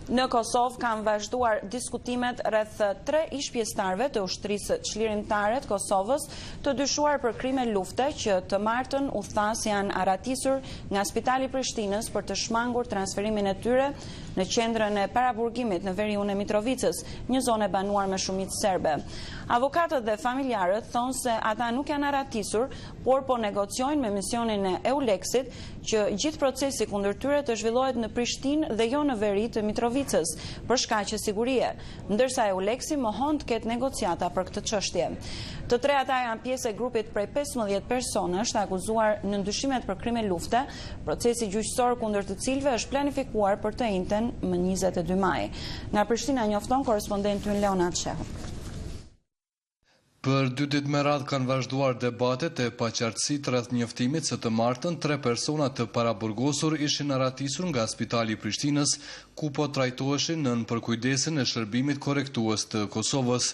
Në Kosovë kanë vazhduar diskutimet rreth tre ish-pjesëtarëve të Ushtrisë Çlirimtare të Kosovës, të dyshuar për krime lufte që të martën u tha se janë arratisur nga Spitali i Prishtinës për të shmangur transferimin e tyre në qendrën e paraburgimit në veriun e Mitrovicës, një zonë e banuar me shumicë serbe. Avokatët dhe familjarët thonë se ata nuk janë arratisur, por po negociojnë me misionin e EULEX-it që gjithë procesi kundër tyre të zhvillohet në Prishtinë dhe jo në veri të Mitrovicës, për shkaqe sigurie, ndërsa EULEX-i mohon të ketë negociata për këtë çështje. Të tre ata janë pjesë e grupit prej 15 personash të akuzuar nën dyshimet për krime lufte, procesi gjyqësor kundër të cilëve është planifikuar për të enjten më 22 maj. Nga Prishtina njofton korrespondenti ynë Leonat Shehu. Për dy ditë me radhë kanë vazhduar debatet e paqartësitë rreth njoftimit se të martën tre persona të paraburgosur ishin arratisur nga Spitali i Prishtinës, ku po trajtoheshin nën përkujdesjen e Shërbimit Korrektues të Kosovës.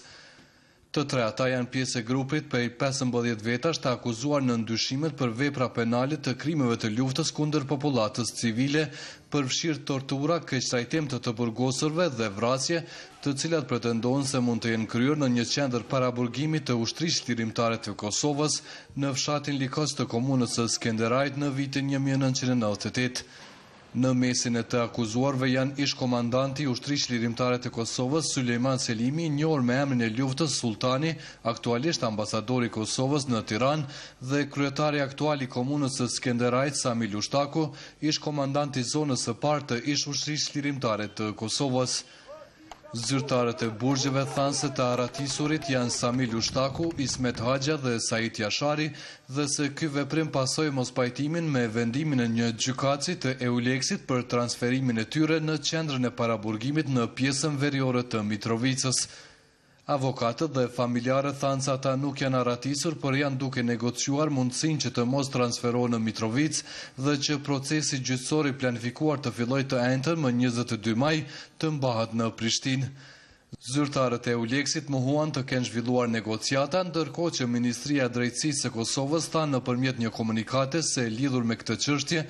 Të tre ata janë pjesë e grupit prej 15 vetash të akuzuar nën dyshimet për vepra penale të krimeve të luftës kundër popullatës civile, përfshirë tortura, keqtrajtim të të burgosurve dhe vrasje, të cilat pretendohen se mund të jenë kryer në një qendër paraburgimi të Ushtrisë Çlirimtare të Kosovës në fshatin Likoc të komunës së Skenderajt në vitin 1998. Në mesin e të akuzuarve janë ish-komandanti i Ushtrisë Çlirimtare të Kosovës, Sylejman Selimi, i njohur me emrin e luftës Sulltani, aktualisht ambasador i Kosovës në Tiranë, dhe kryetari aktual i komunës së Skenderajt, Sami Lushtaku, ish-komandant i zonës së parë të ish-Ushtrisë Çlirimtare të Kosovës. Zyrtarët e burgjeve thanë se të arratisurit janë Sami Lushtaku, Ismet Haxha dhe Sait Jashari dhe se ky veprim pasoi mospajtimin me vendimin e një gjykatësi të EULEX-it për transferimin e tyre në qendrën e paraburgimit në pjesën veriore të Mitrovicës. Avokatët dhe familjarët thanë se ata nuk janë arratisur, por janë duke negociuar mundësinë që të mos transferohen në Mitrovicë dhe që procesi gjyqësor i planifikuar të fillojë të enjten më 22 maj të mbahet në Prishtinë. Zyrtarët e EULEX-it mohuan të kenë zhvilluar negociata, ndërkohë që Ministria e Drejtësisë e Kosovës tha nëpërmjet një komunikate se lidhur me këtë çështje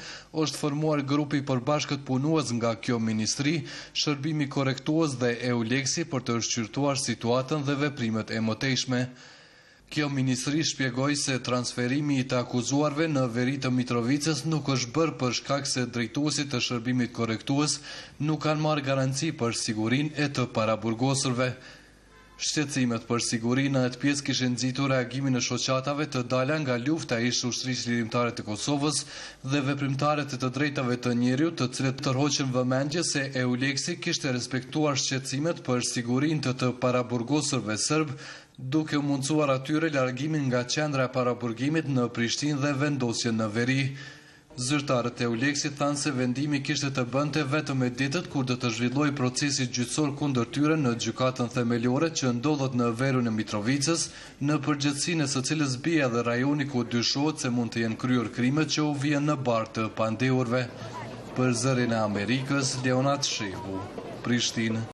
është formuar grupi i përbashkët punues nga kjo ministri, Shërbimi Korrektues dhe EULEX-i për të shqyrtuar situatën dhe veprimet e mëtejshme. Kjo ministri shpjegoi se transferimi i të akuzuarve në veri të Mitrovicës nuk është bërë për shkak se drejtuesit të Shërbimit Korrektues nuk kanë marrë garanci për sigurinë e të paraburgosurve. Shqetësimet për sigurinë në atë pjesë kishin nxitur reagimin e shoqatave të dala nga lufta e ish-Ushtrisë Çlirimtare të Kosovës dhe veprimtarët e të drejtave të njeriut, të cilët tërhoqën vëmendje se EULEX-i kishte respektuar shqetësimet për sigurinë të të paraburgosurve serbë, duke u mundësuar atyre largimin nga qendra e paraburgimit në Prishtinë dhe vendosjen në veri. Zyrtarët e EULEX-it thanë se vendimi kishte të bënte vetëm me ditët kur do të zhvillohej procesi gjyqësor kundër tyre në Gjykatën Themelore që ndodhet në veriun e Mitrovicës, në përgjegjësinë e së cilës bie edhe rajoni ku dyshohet se mund të jenë kryer krimet që u vihen në barrë të pandehurve. Për Zërin e Amerikës, Leonat Shehu, Prishtinë.